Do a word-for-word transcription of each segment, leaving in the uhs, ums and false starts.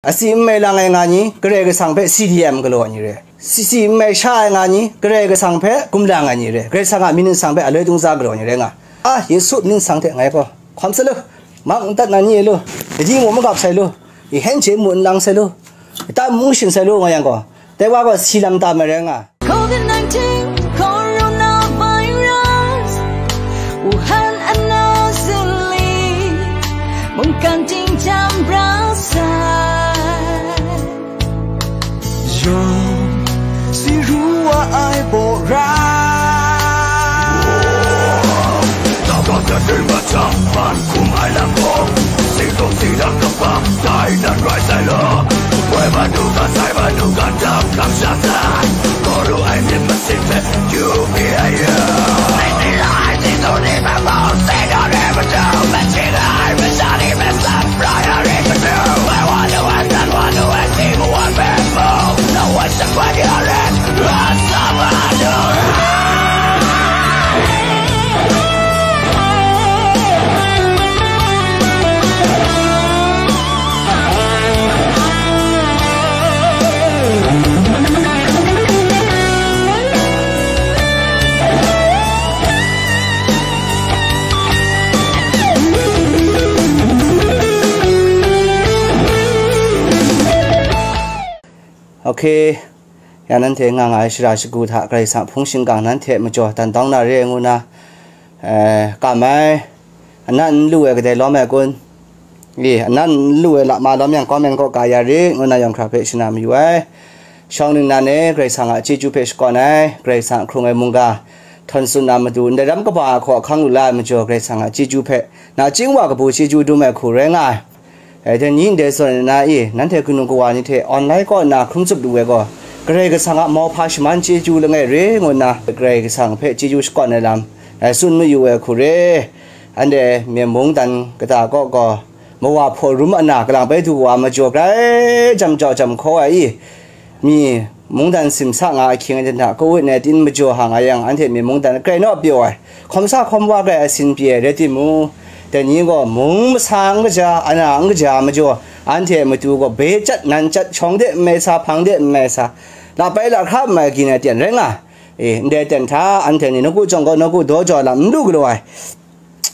Asi nmai lang ai nga ni, Karai Kasang hpe C D M galaw ai ni re. Sisi nmai sha ai nga ni, Karai Kasang hpe gumlang ai ni re. Karai Kasang a myit nsang hpe aloi tungza galaw ai ni re nga. A, Yesu myit nsang hte ngai gaw hkawm sai lu, mak n tat na ni e lu, ladi mu magap sai lu, i hen hte mu n lang sai lu, i ta mu shin sai lu nga yang gaw, dai wa gaw si lam tam ai rai nga. COVID nineteen coronavirus, Wuhan anna zili, mungkan ting jam brasa. 用心如我爱不然。祷告的日落长满苦海冷风，心中的那个吧，灾难来在了。Why man do God, why man do God, come come shut that. Guru, I need my secret, you be a you. Okay, ya nanhte nga nga ai shara shagu hta Karai Kasang hpung shingkang nanhte majaw dan tawng na re ngu na, eh, kam ai, anan n lu ai kadai lawm ai kun? I, anan n lu ai lama lawm yang comment kaw ka ya rit, ngu na yawng hkra hpe shana mayu ai. Shawng ningnan e Karai Kasang a chyeju hpe shakawn ai, Karai Kasang a hkrung ai mungga htawn tsun na matu, ndai ram kaba ai hkaw ahkang lu la ai majaw, Karai Kasang a chyeju hpe nachying wa kabu chyeju dum ai hku rai nga ai. Dai ni ndai zawn na i, nanhte kanu kawa ni hte online kaw nna hkrum tsup lu ai gaw, Karai Kasang a mauhpa shaman chyeju langai re ngu nna, Karai Kasang hpe chyeju shakawn ai lam, eh, tsun mayu ai hku re. Anhte Myen mungdan kata kaw gaw, mawa hpaw rum ana kalang bai du wa majaw grai jam jau jam hkaw ai i, mi mungdan simsa nga ahkying aten hta covid nineteen majaw hang a yang, anhte mi mungdan grai naw pyaw ai, hkawm sa hkawm wa grai asin pyi ai rai timung, dai ni gaw mung masa n kaja, ana n kaja majaw, anhte matu gaw bai chyat nan chyat, shawng de n mai sa, hpang de n mai sa, la bai la hkra n mai gin ai ten rai nga. E, ndai ten hta anhte ni nawku jawng gaw nawku daw jaw lam n lu galaw ai.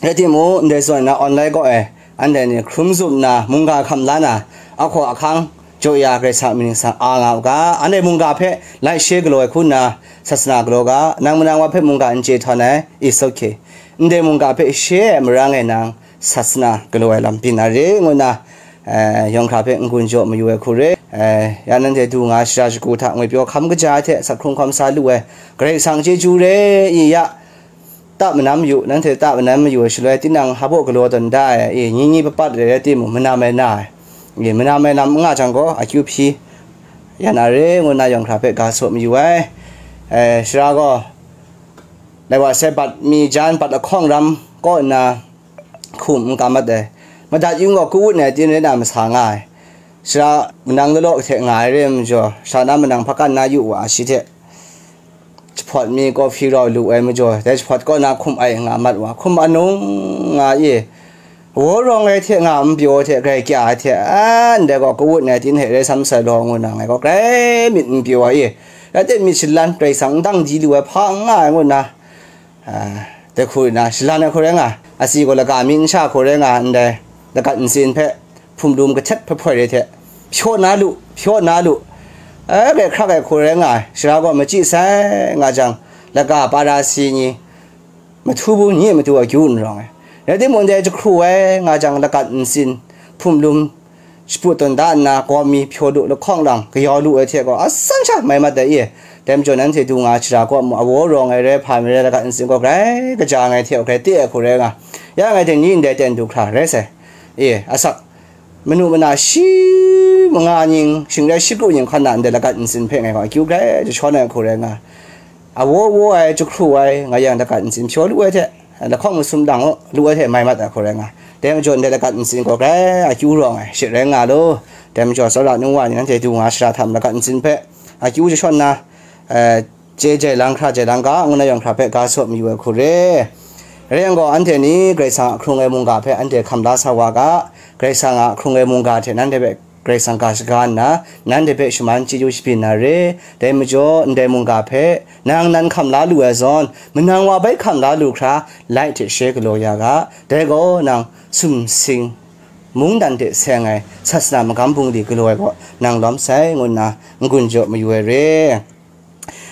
Rai timung, ndai zawn na online kaw e, anhte ni hkrum zup nna, mungga hkam la na, ahkaw ahkang jaw ya Karai Kasang myit ningsang a nga u ga, anhte mungga hpe lai she galaw ai hku nna, sasana galaw ga, nang manang wa hpe mungga n chye htawn ai, it's okay. Ndai mungga hpe she ai marang e nang, sasana galaw ai lam byin na re, ngu nna, eh, yawng hkra hpe n-gun jaw mayu ai hku re. Eh, ya nanhte du nga shara shagu hta ngwi pyaw hkam kaja ai hte, asak hkrung hkawm sa lu ai, Karai Kasang chyeju re i ya, ta manam yu, nanhte ta manam mayu ai shaloi, tinang hpa galaw tawn da ai, e, ni ni papat rai rai timung, manam ai na ai, e, manam ai lam n nga jang gaw, akyu hpyi ya na re, ngu nna yawng hkra hpe ga saw mayu ai. E, shara gaw, lai wa sai bat mi jan bat lahkawng ram kaw nna hkum n kam mat ai. Madat yung gaw kawut ai tin rai na masa nga ai. Shara manang lalaw hte nga ai re majaw, sha na manang hpakan na yu wa, shi hte jahpawt mi kawhpyi rau lu ai majaw, dai jahpawt kaw na hkum ai nga mat wa, hkum anung nga i, awaw rawng ai hte nga n pyaw hte grai kya ai hte, a, ndai gaw kawut ai tin hte rai sam sai law ngu na ngai gaw grai myit n pyaw ai i, rai teng myit shalan Karai Kasang n dang di lu ai hpa n nga ai ngu nna, a, dai hku na shalan ai hku rai nga, asi gaw laga mi n sha hku rai nga ndai, lagat ntsin hpe hpumlum kahtet hpoi hpoi re hte, hpyaw na lu, hpyaw na lu, ai, grai hkrak ai hku rai nga ai, shara gaw machyi sai nga jang, laga para si ni, mahtu bu ni matu akyu n rawng ai. Rai timung, dai jahkru ai nga jang, lagat ntsin, hpumlum, shaput tawn da nna, gawm mi hpyaw lu, lahkawng lang kayau lu ai hte gaw, asan sha mai mat ai i, dai majaw nanhte du nga shara gaw mu, awaw rawng ai rai, hpa mi rai, lagat ntsin gaw grai kaja ngai hte grai te ai hku rai nga, ya ngai hte ni ndai ten du hkra rai sai. E, asak, manu mana shi manga ning, shingrai shikru ning hkan na ndai lagat ntsin hpe ngai gaw akyu grai jashawn ai hku rai nga, awaw waw ai, jahkru ai, nga yang lagat ntsin hpyaw lu ai hte, lahkawng masum dang lu ai hte mai mat ai hku rai nga. Dai majaw ndai lagat ntsin gaw grai akyu rawng ai, shit rai nga lu. Dai majaw tsawra nu wa ni nanhte du nga shara htam lagat ntsin hpe akyu jashawn na, eh, chye jai lang hkra jai lang ga, ngu na yawng hkra hpe ga saw mayu ai hku re. Rai yang gaw, anhte ni Karai Kasang a hkrung ai mungga hpe anhte hkam la sa wa ga, Karai Kasang a hkrung ai mungga hte nanhte hpe Karai Kasang ga shaga nna, nanhte hpe shaman chyeju shabyin na re. Dai majaw, ndai mungga hpe nang nan hkam la lu ai zawn, manang wa bai hkam la lu hkra, lai hte she galaw ya ga. Dai gaw nang sumsing mungdan hte seng ai sasana magam bungli galaw ai gaw nang lawm sai, ngu nna n-gun jaw mayu ai re.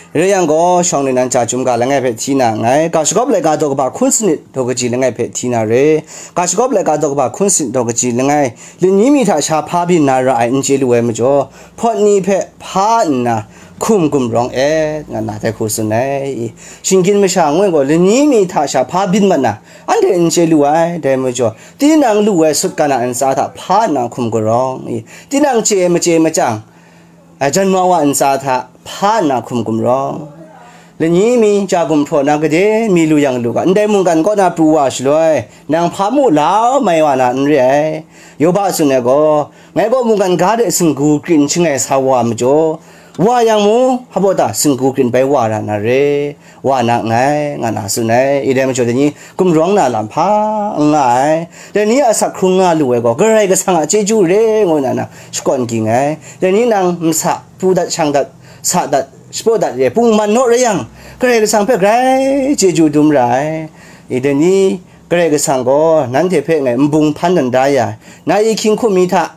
Rai yang gaw, shawng ni nan ja chyum ga langai hpe hti na nngai, ga shagawp laika daw kaba hkun sanit daw kaji langai hpe hti na re, ga shagawp laika daw kaba hkun sanit daw kaji langai, lani mi hta sha hpa byin na ra ai n chye lu ai majaw, hpawt ni hpe hpa nna hkum gumrawng et, nga na dai hku tsun ai. Shinggyim masha ngu ai gaw, lani mi hta sha hpa byin mat na, anhte n chye lu ai, dai majaw, tinang lu ai sutgan a ntsa hta hpa nna hkum gumrawng, tinang chye ai machye machyang, ai, janma wa ntsa hta hpa nna hkum gumrawng. Lani mi ja gumhpraw na gade mi lu yang lu ga, ndai mungkan kaw na pru wa shaloi, nang hpa mu lau mai wa na n re ai. Yoba tsun ai gaw, ngai gaw mungkan ga de singgu krin shangai sa wa majaw, wa yang mu, hpa baw ta singgu krin bai wa ra na re, wa na nngai, nga na tsun ai. I dai majaw dai ni gumrawng na lam hpa n nga ai. Dai ni a asak hkrung nga lu ai gaw, Karai Kasang a chyeju re ngu na na shakawn ging ai. Dai ni nang masa pru dat, shang dat, sa dat, shapraw dat re, pungman naw rai yang, Karai Kasang hpe grai chyeju dum ra ai. I dai ni Karai Kasang gaw nanhte hpe ngai nbung hpan dan da ya ai, na i hkying hkum mi hta,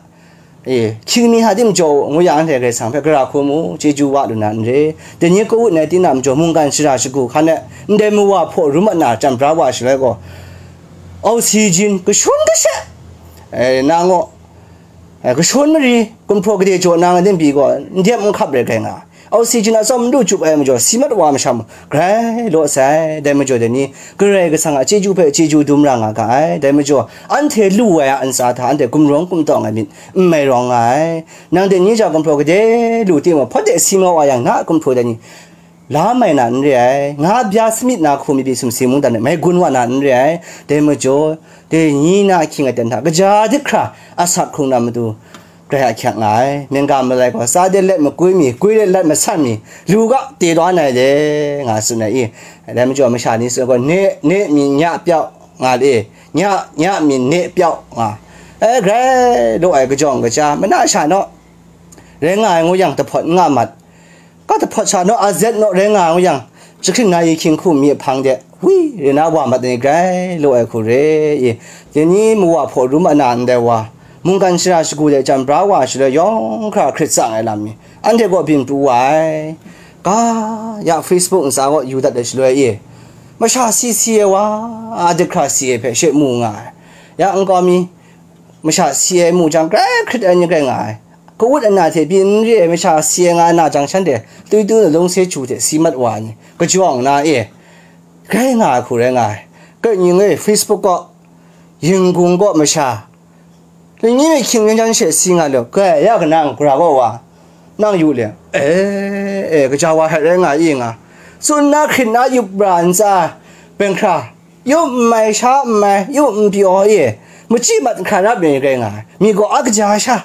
e, hkying mi hta tim jaw u, ngu yang anhte Karai Kasang hpe gara hku mu, chyeju wa lu na n re. Dai ni covid nineteen a majaw mungkan shara shagu hkan e, ndai mawa hpaw rum ana chyam bra wa shaloi gaw, oxygen kashun kashe, e, na ngaw, e, kashun mari, gumhpraw gade jaw na nga tim pyi gaw, n dep n hkap rai kai nga. Oxygen atsawm n lu chyup ai majaw, si mat wa masha mung, grai law sai. Dai majaw dai ni, Karai Kasang a chyeju hpe chyeju dum ra nga ga ai. Dai majaw, anhte lu ai a ntsa hta, anhte gumrawng gumtawng ai myit n mai rawng nga ai. Nang dai ni ja gumhpraw gade lu timung, hpawt de si mat wa yang, na a gumhpraw dai ni, la mai na n re ai. Nga bya samyit na hku mi pyi sumsing mungdan e mai gun wa na n re ai. Dai majaw, dai ni na ahkying aten hta kaja dit hkra asak hkrung na matu, Karai a hkyak nga ai. Myen ga malai gaw, tsa de let makwi mi, kwi de let masan mi, lu ga te dawn ai de, nga tsun ai i. Dai majaw masha ni tsun ai gaw, ne, ne mi nya pyau nga le, nya, nya mi ne pyau nga. E, grai law ai kajawng kaja, mana sha naw, rai nga ai ngu yang, dahpawt n nga mat. Ka dahpawt sha naw, a zet naw rai nga ngu yang, jahkring na i hkying hku mi hpang de, wi, re na wa mat ai ni grai law ai hku re i. Dai ni mawa hpaw rum ana ndai wa, mungkan shara shagu de chyam bra wa shaloi yawng hkra hkrit tsang ai lam mi, anhte gaw byin pru wa ai. Ga ya Facebook ntsa gaw yu dat ai shaloi i, masha si si ai wa, a dik hkra si ai hpe she mu nga ai. Ya nkau mi, masha si ai mu jang, grai hkrit ai ni grai nga ai. Kawut ana hte byin n re ai masha si ai nga na jang, shanhte tuitu na lung se chu hte si mat wa ai ni, kajawng na e, grai nga ai hku rai nga ai. Kaning e Facebook kaw, yinggung kaw masha, lani mi hkying yan jan she si nga lu, kai ya kanang gara kaw wa, nang yu le, e, e, kaja wa hte rai nga i nga, tsun na hkrit na yup ra ntsa, benghkra, yup n mai, sha n mai, yup n pyaw e, machyi mat hkra rap ai ni rai nga ai. Mi gaw a kaja sha.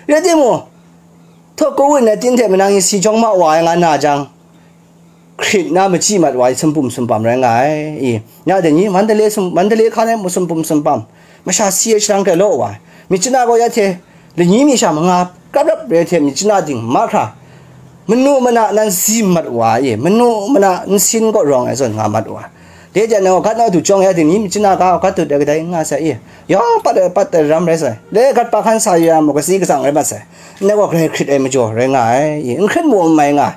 Rai timung, htaw kawut na tin hte manang i si jawng ma wa ai nga na jang, hkrit na machyi mat wa ai sumpum sumpam rai nga ai. I, ya dai ni, Mandalay sum, Mandalay hkan ai sumpum sumpam, masha si ai sharang hkrai law wa ai. Myit chana gaw ya hte, lani mi sha manga krap rap re hte myit chana ding mahkra, manu mana nan si mat wa e, manu mana nsin kaw rawng ai zawn nga mat wa. Dai jan nang gat na du chyawng ya ding ni, myit chana ga gat dut ai kadai n nga sai e, yawng pat ai pat ai ram rai sai, le gat pa hkan sa ya mu, kasi katsang rai mat sai. Ndai gaw grai hkrit ai majaw rai nga ai, e, n hkrit mu n mai nga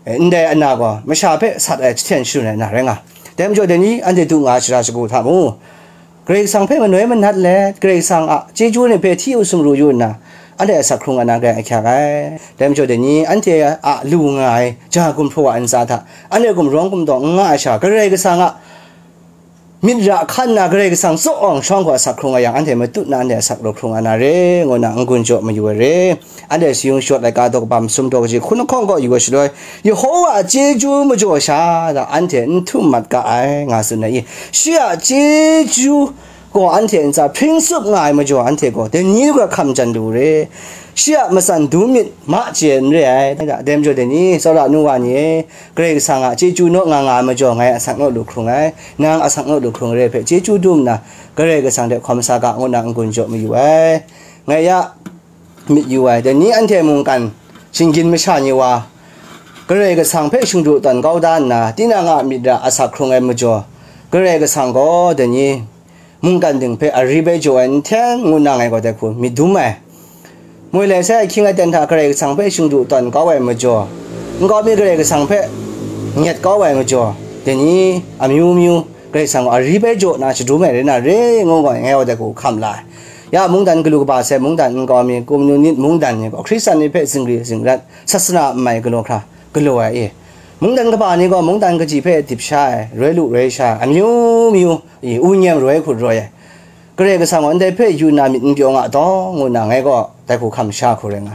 ai. E, ndai ana gaw masha hpe sat ai jahten sharun ai na rai nga. Dai majaw dai ni, anhte du nga shara shagu hta mu, Karai Kasang hpe manoi manat let, Karai Kasang a chyeju ni hpe hti u sumru yu nna, anhte asak hkrung ana grai ahkyak ai. Dai majaw dai ni, anhte a lu nga ai ja gumhpraw a ntsa hta, anhte gumrawng gumtawng n nga ai sha, Karai Kasang a myit ra hkan na, Karai Kasang tsaw awng shawng gaw asak hkrung a yang, anhte matut na anhte asak law hkrung ana re, ngu na n-gun jaw mayu ai re. Anhte sayung shawt laika daw kaba masum daw kaji hkun lahkawng kaw yu ai shaloi, Yehova a chyeju majaw sha ta anhte n htum mat ga ai, nga tsun ai i. Shi a chyeju gaw anhte ntsa hpring tsup nga ai majaw, anhte gaw dai ni hkra hkam jan lu re. Shi a matsan dum myit ma chye n re ai. Dai majaw dai ni, tsawra nu wa ni e, Karai Kasang a chyeju naw nga nga ai majaw, ngai asak naw lu hkrung ai, nang asak naw lu hkrung ai re hpe chyeju dum nna, Karai Kasang hte hkawm sa ga, ngu na n-gun jaw mayu ai. Ngai ya, myit yu ai. Dai ni anhte mungkan shinggyim masha ni wa, Karai Kasang hpe shingdu tawn kau da nna, tinang a myit ra asak hkrung ai majaw, Karai Kasang gaw dai ni mungkan ding hpe ari bai jaw ai nhten ngu na ngai gaw dai hku myit dum ai. Moi lai sai ahkying aten hta Karai Kasang hpe shingdu tawn kau ai majaw, nkau mi Karai Kasang hpe nyet kau ai majaw, dai ni amyu myu Karai Kasang gaw ari bai jaw na shadum ai rai na re ngu gaw ngai gaw dai hku hkam la ai. Ya mungdan galu kaba sai mungdan nkau mi, kumnu nit mungdan ni gaw Hkristan ni hpe zingri zingrat, sasana n mai galaw hkra galaw ai e. Mungdan kaba ni gaw mungdan kaji hpe dip sha ai, roi lu roi sha ai, amyu myu i, u nyem roi hkut roi ai. Karai Kasang gaw ndai hpe yu na myit n pyaw nga taw, ngu na ngai gaw dai hku hkam sha hku rai nga.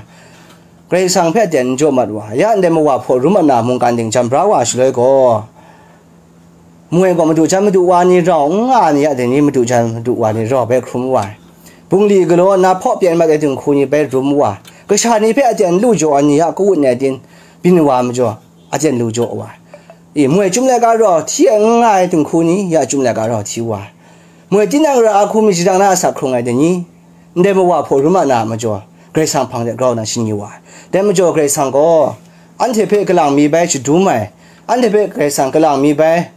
Karai Kasang hpe aten n jaw mat wa, ya ndai mawa hpaw rum ana mungkan ding jam bra wa shaloi gaw, moi gaw madu jan madu wa ni rau n nga ai ni, ya dai ni madu jan madu wa ni rau bai hkrum wa ai. Bungli galaw nna hpaw pyen mat ai dinghku ni bai rum wa ai. Kasha ni hpe aten lu jaw ai ni ya kawut nai tin byin wa majaw, aten lu jaw wa ai. I, moi chyum laika rau hti ai n nga ai dinghku ni ya chyum laika rau hti wa ai. Moi tinang ra a hku myit shadang na asak hkrung ai dai ni, ndai mawa hpaw rum a na a majaw, Karai Kasang hpang de grau na shingyu wa ai. Dai majaw Karai Kasang gaw anhte hpe kalang mi bai shadum ai, anhte hpe Karai Kasang kalang mi bai,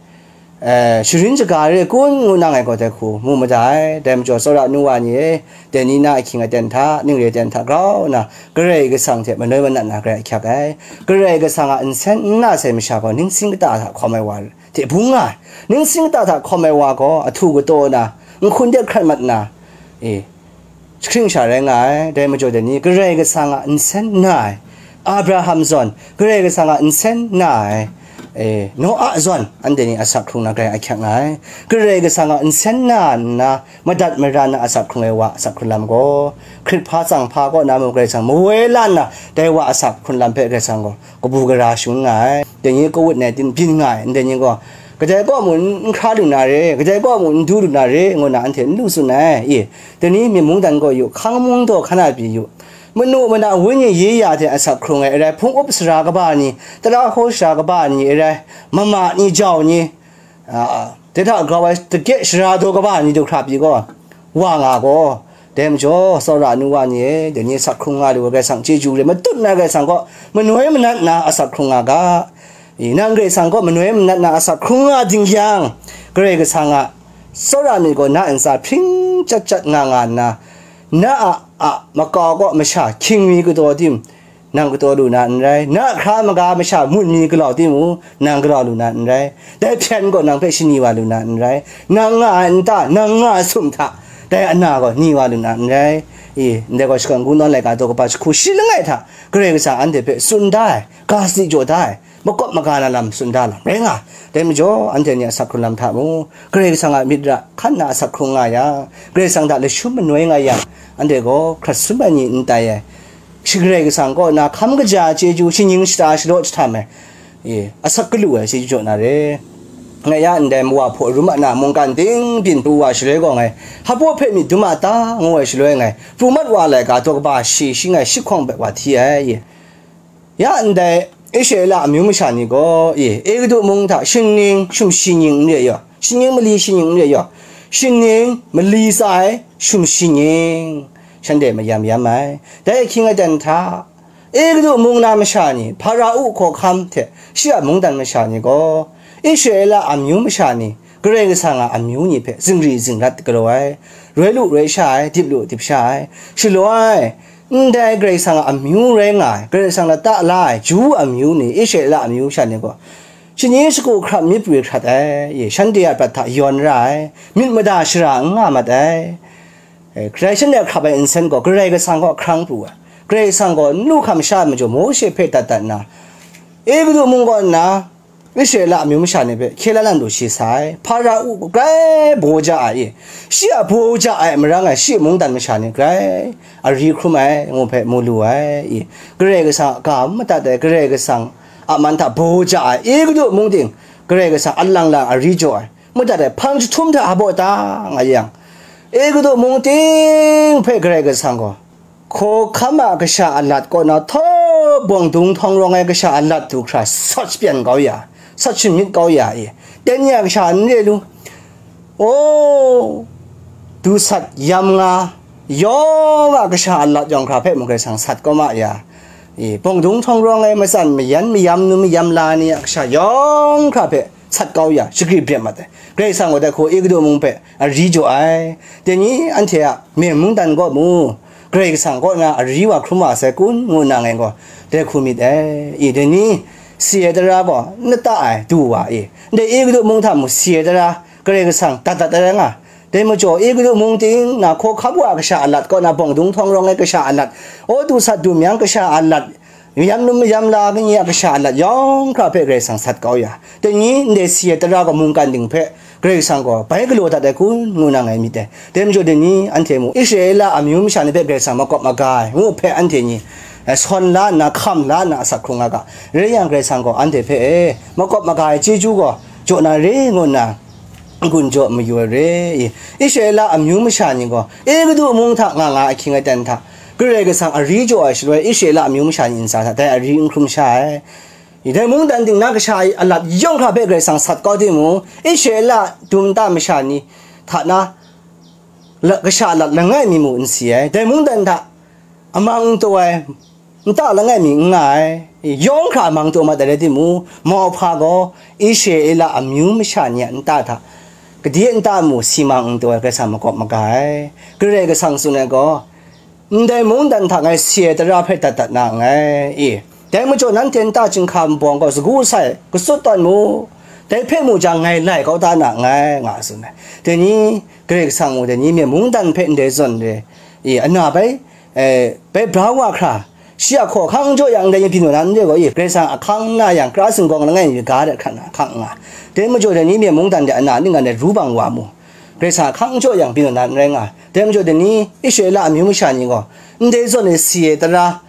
eh, sharin shaga re kun ngu na ngai gaw dai hku mu mada ai. Dai majaw, tsawra nu wa ni e, dai ni na ahkying aten hta, ning re aten hta grau nna, Karai Kasang hte manoi manat na grai ahkyak ai. Karai Kasang a nsen n na sai masha gaw, ningsing kata hta hkawm ai wa hte bung nga ai. Ningsing kata hta hkawm ai wa gaw, ahtu kataw na, nhkun de hkrat mat na, e, jahkring sha rai nga ai. Dai majaw dai ni, Karai Kasang a nsen n na ai, Abraham zawn, Karai Kasang a nsen n na ai, e, Noa zawn, anhte ni asak hkrung na grai ahkyak nga ai. Karai Kasang a nsen n na nna, madat mara na asak hkrung ai wa asak hkrung lam gaw, hkrit hpa tsang hpa kaw na mung Karai Kasang mawoi la nna, dai wa asak hkrung lam hpe Karai Kasang gaw kabu gara shangun nga ai. Dai ni kawut nai tin byin nga ai, ndai ni gaw, kadai kaw mung n hkra lu na re, kadai kaw mung n du lu na re, ngu na anhte n lu tsun ai. I, dai ni myit mungdan gaw yu, hkang mung daw hkan a pyi yu, manu mana wenyi ye ya hte asak hkrung ai, arai hpung up sara kaba ni, tara hkaw sara kaba ni, arai mama ni, jau ni, a, dai hta grau ai dagye shara daw kaba ni du hkra pyi gaw, wa nga gaw, dai majaw, tsawra nu wa ni e, dai ni asak hkrung nga lu ai Karai Kasang chyeju re matut na Karai Kasang kaw manoi manat na asak hkrung nga ga. I, nang Karai Kasang kaw manoi manat na asak hkrung nga ding yang, Karai Kasang a tsawra myit gaw na ntsa hpring chyat chyat nga nga nna, na a, a makau kaw masha hkying mi kataw tim, nang kataw lu na n rai, na hkra maga masha mun mi galau timung, nang galau lu na n rai, dai hpyen gaw nang hpe shani wa lu na n rai, nang nga ai nta, nang nga ai sum hta, dai ana gaw ni wa lu na n rai. I, ndai gaw shakawn kungdawn laika daw kaba jahku shi langai hta, Karai Kasang anhte hpe tsun da ai, ga sadi jaw da ai, makawp maga na lam tsun da lam rai nga. Dai majaw, anhte ni a asak hkrung lam hta mung, Karai Kasang a myit ra hkan na asak hkrung nga yang, Karai Kasang hta lashum manoi nga yang, anhte gaw hkrat sum ai ni n tai ai, shi Karai Kasang kaw na hkam kaja chyeju shaning shata shalaw jahtam ai, e, asak galu ai chyeju jaw na re. Ngai ya ndai mawa hpaw rum a na mungkan ting byin pru wa shaloi gaw ngai, hpaw hpe myit dum a ta, ngu ai shaloi ngai, pru mat wa ai laika daw kaba shi shi ngai shi hkawng bai wa hti ai, e. Ya ndai Israela amyu masha ni gaw, e, Egutu mung hta shingning shumshi ning n re yaw, shingning mali shi ning n re yaw, shingning mali tsa ai shumshi ning shanhte mayam yam ai. Dai ahkying aten hta, Egutu mung na masha ni, Hparao hkawhkam hte shi a mungdan masha ni gaw, Israela amyu masha ni, Karai Kasang a amyu ni hpe zingri zingrat galaw ai, roi lu roi sha ai, dip lu dip sha ai, shaloi, ndai Karai Kasang a amyu rai nga ai, Karai Kasang lata la ai, Ju amyu ni, Israela amyu masha ni gaw, shani shagu hkrap myit prwi hkrat ai, e, shanhte a prat hta yawn ra ai, myit mada shara n nga mat ai. E, Karai shanhte hkrap ai nsen gaw Karai Kasang kaw hkrang pru ai. Karai Kasang gaw n lu hkam sha ai majaw Mawshe hpe dat dat nna, Egutu mung kaw nna Israela amyu masha ni hpe hkye la lan lu shi sa ai. Hparao grai baw ja ai, e, shi a baw ja ai marang e, shi a mungdan masha ni grai ari hkrum ai, ngu hpe mu lu ai, e, Karai Kasang a ga madat ai, Karai Kasang a man hta baw ja ai, Egutu mung ting Karai Kasang alang lang ari jaw ai, madat ai, hpang jahtum hta hpaw ta nga yang, Egutu mung ting hpe Karai Kasang gaw, hkawhkam a kasha alat kaw na, htaw bawng dung htawng rawng ai kasha alat du hkra sawt shapyan kau ya, sawt shamyit kau ya e, dai ni a kasha n re lu, o, du sat yam nga, yawng a kasha alat yawng hkra hpe mung Karai Kasang sat kau ma ya, i, bawng dung htawng rawng ai matsan mayan mayam nu mayam la ni a kasha yawng hkra hpe sat kau ya, shagri bret mat ai. Karai Kasang gaw dai hku Egutu mung hpe ari jaw ai. Dai ni anhte a myen mungdan kaw mu, Karai Kasang kaw na ari wa hkrum wa sai kun ngu nna ngai gaw dai hku myit ai. I, dai ni si ai tara gaw n lata ai du wa i, ndai Egutu mung hta mu si ai tara Karai Kasang dat dat ai rai nga. Dai majaw, Egutu mung ting na hkawhkam wa a kasha alat kaw na bawng dung htawng rawng ai kasha alat, awtu sat du myang kasha alat, mayam num mayam la ni a kasha alat yawng hkra hpe Karai Kasang sat kau ya, dai ni ndai si ai tara gaw mungkan ding hpe Karai Kasang gaw bai galaw dat ai kun ngu na ngai myit dai. Dai majaw, dai ni anhte mu, Israela amyu masha ni hpe Karai Kasang makawp maga ai ngu hpe anhte ni, eh, sawn la nna, hkam la nna asak hkrung nga ga. Rai yang, Karai Kasang gaw anhte hpe, eh, makawp maga ai chyeju gaw jaw na re ngu nna, n-gun jaw mayu ai re i. Israela amyu masha ni gaw Egutu mung hta nga nga ahkying aten hta Karai Kasang ari jaw ai shaloi, Israela amyu masha ni ntsa hta dai ari n hkrum sha ai. I, dai mungdan ting na kasha alat yawng hkra hpe Karai Kasang sat kau timung, Israela dum nta masha ni hta na la-, kasha alat langai mi mu n si ai. Dai mungdan hta amang n taw ai, nta langai mi n nga ai, yawng hkra amang taw mat ai rai timung, mauhpa gaw Israela amyu masha ni a nta hta gade nta mu simang n taw ai Karai Kasang makawp maga ai. Karai Kasang tsun ai gaw, ndai mungdan hta ngai si ai tara hpe dat dat na nngai i. Dai majaw, nanhte nta chyinghka nbawng gaw sagu sai, katsut tawn mu, dai hpe mu jang, ngai lai kau da na nngai, nga tsun ai. Dai ni, Karai Kasang mu, dai ni myen mungdan hpe ndai zawn re i, ana bai, eh, bai bra wa hkra, shi a hkaw hkang jaw yang, ndai ni byin wa na n re gaw i, Karai Kasang a hkang n na yang, kara singkawng langai mi ga dat hkrat na hkang n nga. Dai majaw, dai ni myen mungdan de ana ning ngan ai ru bang wa mu, Karai Kasang a hkang jaw yang byin wa na n rai nga. Dai majaw, dai ni Israela amyu masha ni gaw, ndai zawn e si ai tara,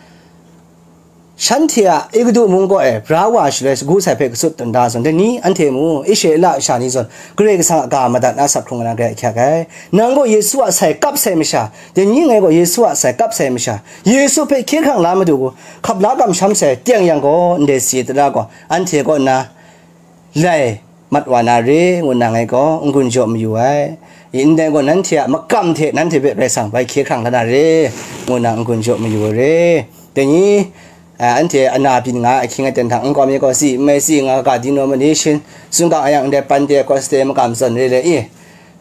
shanhte a Egutu mung kaw e bra wa shaloi sagu sai hpe katsut tawn da zawn, dai ni anhte mu, Israela masha ni zawn, Karai Kasang a ga madat na sak hkrung na grai ahkyak ai. Nang gaw Yesu a sai kap sai masha, dai ni ngai gaw Yesu a sai kap sai masha, Yesu hpe hkye hkrang la madu gaw, hkap la kamsham sai teng yang gaw, ndai si tara gaw, anhte kaw nna lai mat wa na re, ngu nna ngai gaw n-gun jaw mayu ai. I, ndai gaw, nanhte a makam hte nanhte hpe Karai Kasang bai hkye hkrang la na re, ngu nna n-gun jaw mayu ai re. Dai ni, a, anhte ana byin nga ahkying aten hta, nkau mi gaw si n mai si nga ga denomination, sumgang a yang ndai Pentecost makam zawn re le i,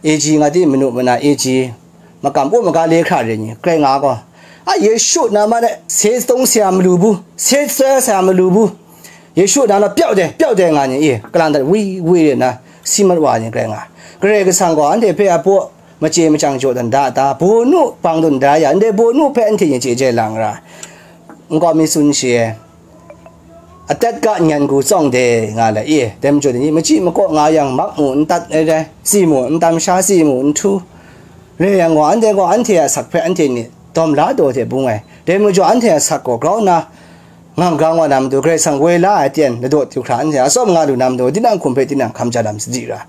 A G nga di, manu mana A G, makam u maga le hkra re ni, grai nga gaw, a, Yesu nama de, se tong saya malu bu, se tsai saya malu bu, Yesu na na pyau de, pyau de nga ni, i, kalang dat wi, wi re na, si mat wa ni grai nga. Karai Kasang gaw anhte hpe a baw, mace macang jaw dan da ta, bawnu bang dun da ya, ndai bawnu hpe anhte ni chye jai lang ra. Nkau mi tsun shi e, atat ga nyan gu tsawng de nga le, i, dai majaw ni, machyi makaw nga yang, mak mu n tat ai dai, si mu n tam sha, si mu n htu. Re yang gaw, anhte gaw anhte a sak hpe anhte ni dawm la daw hte bung ai. Dai majaw anhte a sak gaw grau nna, ngang grang wa na matu, Karai Kasang woi la ai aten ladaw du hkra, anhte atsawm nga lu na matu, tinang hkum hpe tinang hkam ja lam sadi ra.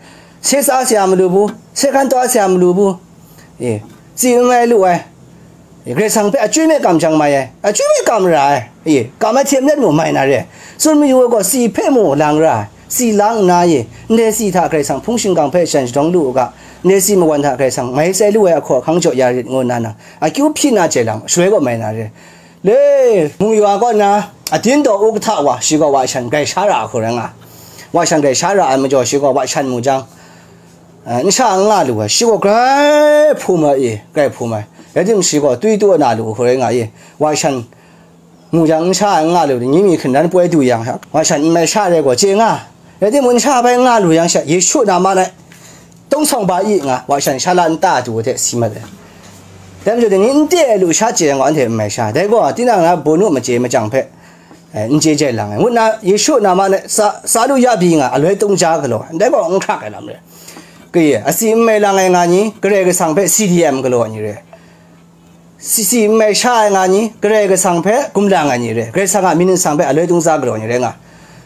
Se tsa saya malu bu, se hkan taw saya malu bu, e, tsi n mai lu ai, e, Karai Kasang hpe achyoi me kam jang mai ai, achyoi me kam ra ai, e, kam ai hte maren mu mai na re. Tsun mayu ai gaw, si hpe mu lang ra ai, si lang nna, e, ndai si hta Karai Kasang hpung shingkang hpe jan shadawng lu u ga, ndai si mawan hta Karai Kasang mai tsai lu ai ahkaw ahkang jaw ya rit ngu nna nang akyu hpyi na jai lam, shaloi gaw mai na re. Le, mung yu a kaw na, atin daw u kahta wa, shi gaw wa shan grai sha ra ai hku rai nga. Wa shan grai sha ra ai majaw, shi gaw wa shan mu jang, eh, n sha n nga lu ai, shi gaw grai hpum ai, e, grai hpum ai. Rai timung, shi gaw twi tu na lu ai hku rai nga, e, wa shan mu jang, n sha n nga lu, ni mi hkingran poi du yang, wa shan n mai sha rai gaw, chye nga. Rai timung, n sha bai nga lu yang sha, Yesu nama na, tong sawng ba i nga, wa shan sha la nta du hte si mat ai. Dai majaw, dai ni n te ai lu sha chye yang gaw, anhte n mai sha. Dai gaw, tinang na bawnu mace macang hpe, eh, n chye jai lang ai. Ngut na, Yesu nama na sa, sa lu ya byi nga, aloi tungja galaw ai. Dai gaw, n hkrak ai lam re. Kaye, asi n mai lang ai nga ni, Karai Kasang hpe C D M galaw ai ni re. Si, si n mai sha ai nga ni, Karai Kasang hpe gumlang ai ni re, Karai Kasang a myit nsang hpe aloi tungza galaw ai ni rai nga.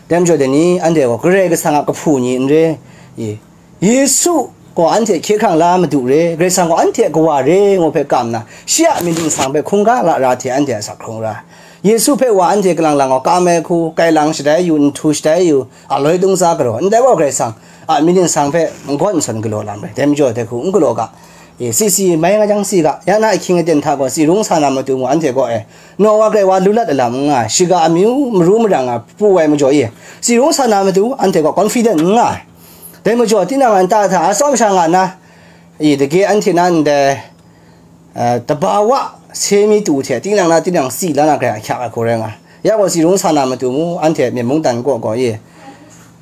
Dai majaw, dai ni, anhte gaw Karai Kasang a kahpu ni n re, i, Yesu gaw anhte hkye hkrang la madu re, Karai Kasang gaw anhte a kawa re, ngu hpe kam nna, shi a myit nsang hpe hkungga lara hte anhte a sak hkrung ra. Yesu hpe wa anhte kalang lang gaw kam ai hku, kai lang shatai yu, nhtu shatai yu, aloi tungza galaw, ndai gaw Karai Kasang a myit nsang hpe n gawn n sawn galaw lam rai. Dai majaw, dai hku n galaw ga, E, si si mai nga jang si ga, ya na ahkying aten hta gaw, si rung sa na matu mung anhte gaw, e, naw wa grai wa lu lat alam n nga, shiga amyu maru marang nga pru ai majaw e, si rung sa na matu anhte gaw confident n nga. Dai majaw, tinang a nta hta atsawm sha nga na, e, dage anhte nan ndai, e, tabawa se mi tu hte, tinang na tinang si la na grai ahkyak ai hku rai nga. Ya gaw, si rung sa na matu mung, anhte myit mungdan kaw gaw e,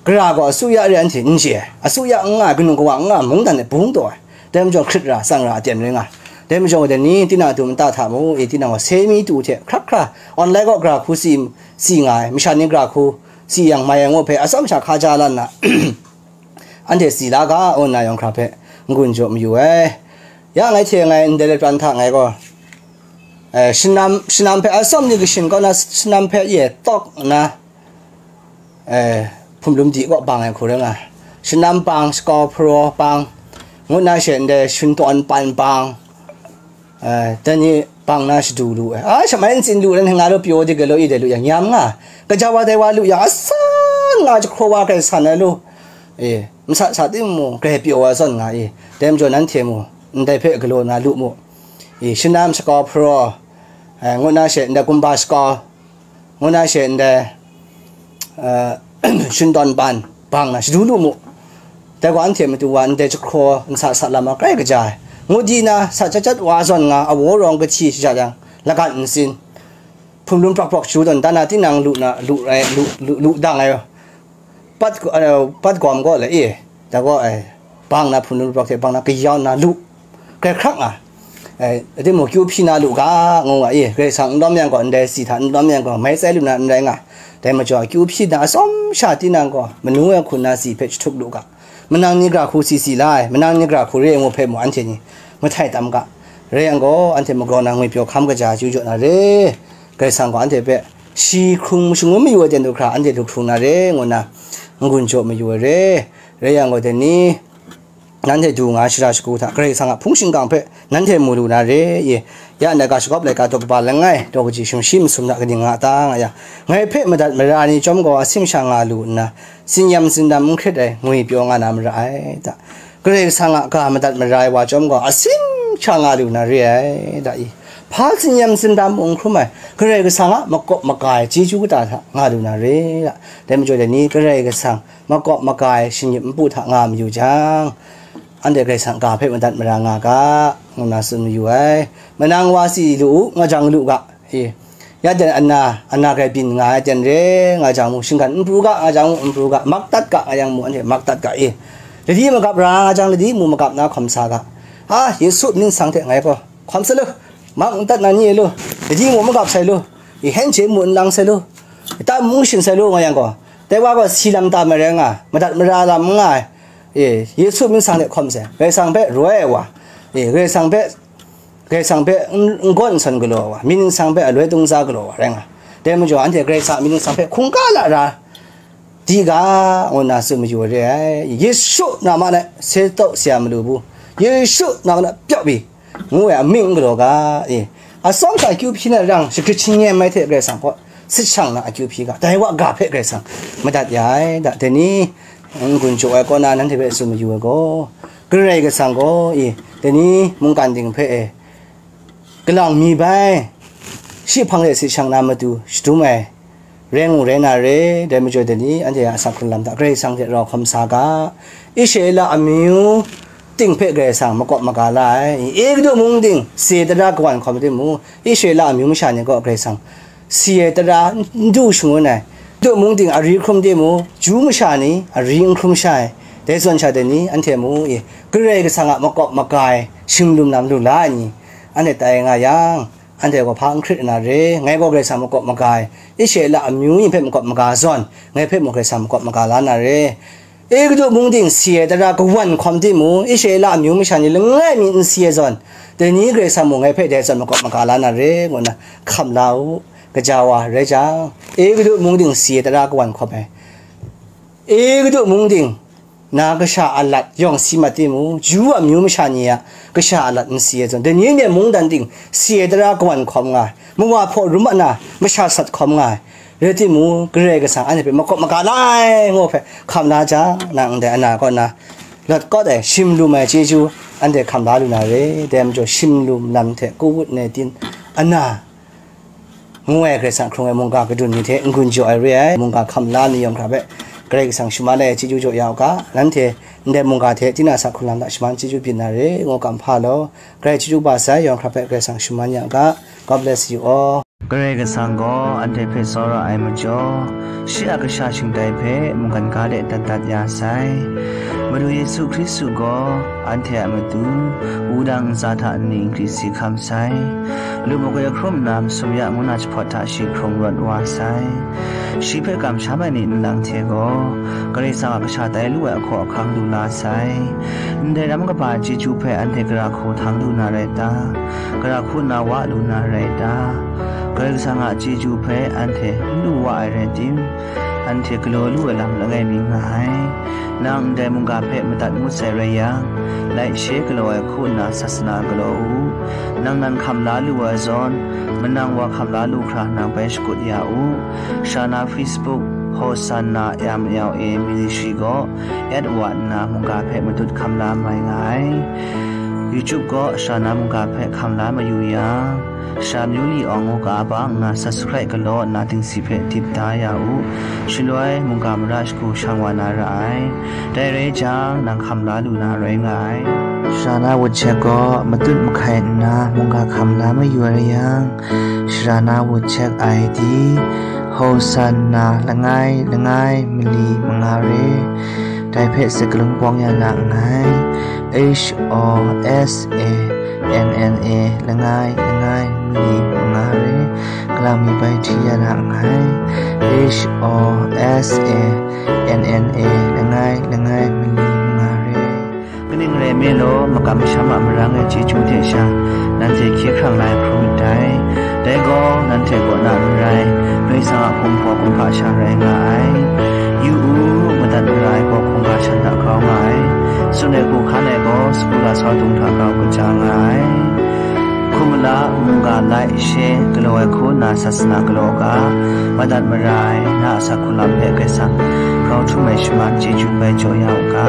gara gaw asuya re anhte n chye ai, asuya n nga ai, kanu kawa n nga ai, mungdan e bung taw ai, dai majaw hkrit ra, tsang ra, aten rai nga. Dai majaw, dai ni, tinang a du nta hta mung, e, tinang gaw se mi tu hte hkrak hkra, online kaw gara hku si, si nga ai, masha ni gara hku si yang mai ai ngu hpe, atsawm sha hka ja la nna, anhte si la ga, ngu nna yawng hkra hpe n-gun jaw mayu ai. Ya ngai hte ngai ndai lapran hta ngai gaw, e, shanam, shanam hpe atsawm ni kashin kaw na, shanam hpe ye tawk nna, e, hpumlum di kaw bang ai hku rai nga, shanam bang, shakau hparaw bang, ngut na she ndai shuntawn pan bang, e, dai ni bang na shadu lu ai. A, shamai ntsin lu dan nga lu pyaw di galaw i dai lu yang, nyam nga, kaja wa dai wa lu yang, asan nga jahkraw wa grai san ai lu, e, masat sa timung, grai pyaw wa zawn nga i, dai majaw nanhte mung ndai hpe galaw na lu mu. E, shanam, shakau hparaw, e, ngut na she ndai kumba shakau, ngut na she ndai, e, shuntawn ban bang na shadu lu mu. Dai gaw anhte matu wa ndai jahkraw nsa sa lam ai grai kaja ai. Ngut di na, sa chyat chyat wa zawn nga, awaw rawng kahti shajat yang, lagan ntsin, hpumlum prak prak shu tawn, dan na tinang lu na, lu rai, lu, lu, lu dang ai, pat, e, pat gawm gaw le, e, da gaw, e, bang na hpumlum prak hte bang na kayau na lu, grai hkrak nga, e, timung kyu hpyi na lu ga, ngu nga, e, Karai Kasang n lawm yang gaw, ndai si hta n lawm yang gaw, mai tsai lu na n rai nga. Dai majaw, kyu hpyi na atsawm sha tinang gaw, manu ai hku na si hpe jahtuk lu ga. Manang ni gara hku si si la ai, manang ni gara hku re ai ngu hpe mung, anhte ni mahtai tam ga. Rai yang gaw, anhte magrawng na ngwi pyaw hkam kaja chyu jaw na re. Karai Kasang gaw anhte hpe shi hkrung shangun mayu ai ten du hkra, anhte lu hkrung na re, ngu nna n-gun jaw mayu ai re. Rai yang gaw, dai ni, nanhte du nga ai shara shagu hta, Karai Kasang a hpung shingkang hpe nanhte mu lu na re, e, ya ndai ga shagawp laika daw kaba langai, daw kaji sumshi masum hta kaning nga ta nga yang, ngai hpe madat mara ni chyawm gaw, asim sha nga lu nna, tsinyam tsindam n hkrit ai ngwi pyaw nga na mara ai ta? Karai Kasang a ga madat mara ai wa chyawm gaw, asim sha nga lu na re ai ta? I, hpa tsinyam tsindam mung n hkrum ai, Karai Kasang a makawp maga ai chyeju kata hta nga lu na re ta? Dai majaw, dai ni, Karai Kasang makawp maga ai shinggyim npu hta nga mayu jang, anhte Karai Kasang ga hpe madat mara nga ga, ngu nna tsun mayu ai. Manang wa si lu u, nga jang lu ga, e, ya ten ana, ana grai byin nga ai ten re nga jang mu, shinggan n pru ga, nga jang mu, n pru ga, mak dat ga, nga yang mu, anhte mak dat ga, e, ladi magap ra nga jang, ladi mu magap na hkawm sa ga, a, Yesu myit nsang hte ngai gaw hkawm sai lu, mak n dat na ni e lu, ladi mu magap sai lu, e, hen hte mu n lang sai lu, ta mu shin sai lu, nga yang gaw, dai wa gaw si lam tam ai rai nga, madat mara lam n nga ai, e, Yesu myit nsang hte hkawm sai, Karai Kasang hpe roi ai wa, e, Karai Kasang hpe, Karai Kasang hpe n-, n-, n-, gawn nsen galaw ai wa, myit nsang hpe aloi tungza galaw ai wa rai nga. Dai majaw, anhte Karai Kasang a myit nsang hpe hkungga lara di ga, ngu nna tsun mayu ai re ai. Yesu na ma na se tau sara malu bu, Yesu na ma na pyawp i, ngu ai amying n galaw ga, e, atsawm sha akyu hpyi na rang, shagrit shingnyem ai hte Karai Kasang kaw sit shang na akyu hpyi ga, dai wa ga hpe Karai Kasang madat ya ai, da, dai ni, n-gun jaw ai kaw na nanhte hpe tsun mayu ai gaw, Karai Kasang gaw, e, dai ni mungkan ting hpe, e, kalang mi bai, shi hpang de sit shang na matu shadum ai, rai ngu rai na re, dai majaw dai ni, anhte a asak hkrung lam hta Karai Kasang hte rau hkawm sa ga, Israela amyu ting hpe Karai Kasang makawp maga la ai, Egutu mung ting si ai tara kawan hkawm timung, Israela amyu masha ni gaw Karai Kasang si ai tara n du shangun ai, Egutu mung ting a ri hkrum timung, Ju masha ni a ri n hkrum sha ai, dai zawn sha dai ni, anhte mung e, Karai Kasang a makawp maga ai shingdum lam lu la ai ni, anhte tai nga yang, anhte gaw hpa n hkrit na re, ngai gaw Karai Kasang makawp maga ai, Israela amyu ni hpe makawp maga zawn, ngai hpe mung Karai Kasang makawp maga la na re. Egutu mung ting si ai tara kawan hkawm timung, Israela amyu masha ni langai mi n si ai zawn, dai ni Karai Kasang mung ngai hpe dai zawn makawp maga la na re, ngu nna hkam la u. Gaja wa rai jang, Egutu mung ting si ai tara kawan hkawm ai, Egutu mung ting na kasha alat yawng si mat timung, Ju amyu masha ni a kasha alat n si ai zawn, dai ni mungdan ting si ai tara kawan hkawm nga ai, mawa hpaw rum ana masha sat hkawm nga ai, rai timung, Karai Kasang anhte hpe makawp maga la ai, ngu hpe hkam la jang, nang ndai ana kaw na Lat kawt ai, shim lum ai chyeju anhte hkam la lu na re. Dai majaw, shim lum lam hte Covid nineteen ana ngu ai Karai Kasang hkrung ai mungga kadun ni hte n-gun jaw ai re ai, mungga hkam la ni yawng hkra hpe Karai Kasang shaman ai chyeju jaw ya u ga, nanhte ndai mungga hte tinang a sa hkrung lam hta shaman chyeju byin na re, ngu kam hpa law, Karai chyeju kaba sai, yawng hkra hpe Karai Kasang shaman ya u ga. God bless you all. Karai Kasang gaw anhte hpe tsawra ai majaw, shi a kasha shingtai hpe mungkan ga de dat dat ya sai. Madu Yesu Hkristu gaw anhte a matu wudang ntsa hta nni nkri si hkam sai. Lu makoi hkrum nna masum ya ngu na jahpawt hta shi hkrung rawt wa sai. Shi hpe kamsham ai ni nlang hte gaw, Karai Kasang a kasha tai lu ai ahkaw ahkang lu la sai. Ndai ram kaba chyeju hpe anhte gara hku htang lu na rai ta? Gara hku nna wa lu na rai ta? Karai Kasang a chyeju hpe anhte n lu wa ai rai tim, anhte galaw lu ai lam langai mi nga ai. Nang ndai mungga hpe madat ngut sai rai yang, laishe galaw ai hku nna sasana galaw u. Nang nan hkam la lu ai zawn, manang wa hkam la lu hkra nang bai shakut ya u. Sha na Facebook, Hosanna M L A Ministry gaw at wa nna mungga hpe matut hkam la mai nga ai. YouTube gaw sha na mungga hpe hkam la mayu yang, sha myu li awng u ga bang nna subscribe galaw nna dingsi hpe dip da ya u. Shaloi mungga mara shagu shang wa na ra ai. Dai rai jang, nang hkam la lu na rai nga ai. Sha na wut shek gaw matut mahkai nna mungga hkam la mayu ai rai yang, sha na wut shek I D, Hosanna langai langai mali manga re. Dai hpe sakalun bawng ya na nngai. H O S A N N A langai langai mali manga re. Galang mi bai hti ya na nngai. H O S A N N A langai langai mali manga re. Kaning rai nme law, makam masham a marang ai chyeju hte sha, nanhte hkye hkrang la ai hkrum myit dai. Dai gaw, nanhte kaw na n rai, Karai Kasang a kumhpaw kumhpa sha rai nga ai. Yu u, madat mara ai gaw hkungga shan hta grau nga ai. Tsun ai hku hkan ai gaw, sagu lasau dung hta grau kaja nga ai. Hkum mala, mungga laishe galaw ai hku nna sasana galaw u ga, madat mara ai na a sa hkrung lam hpe Karai Kasang grau htum ai shaman chyeju bai jaw ya u ga.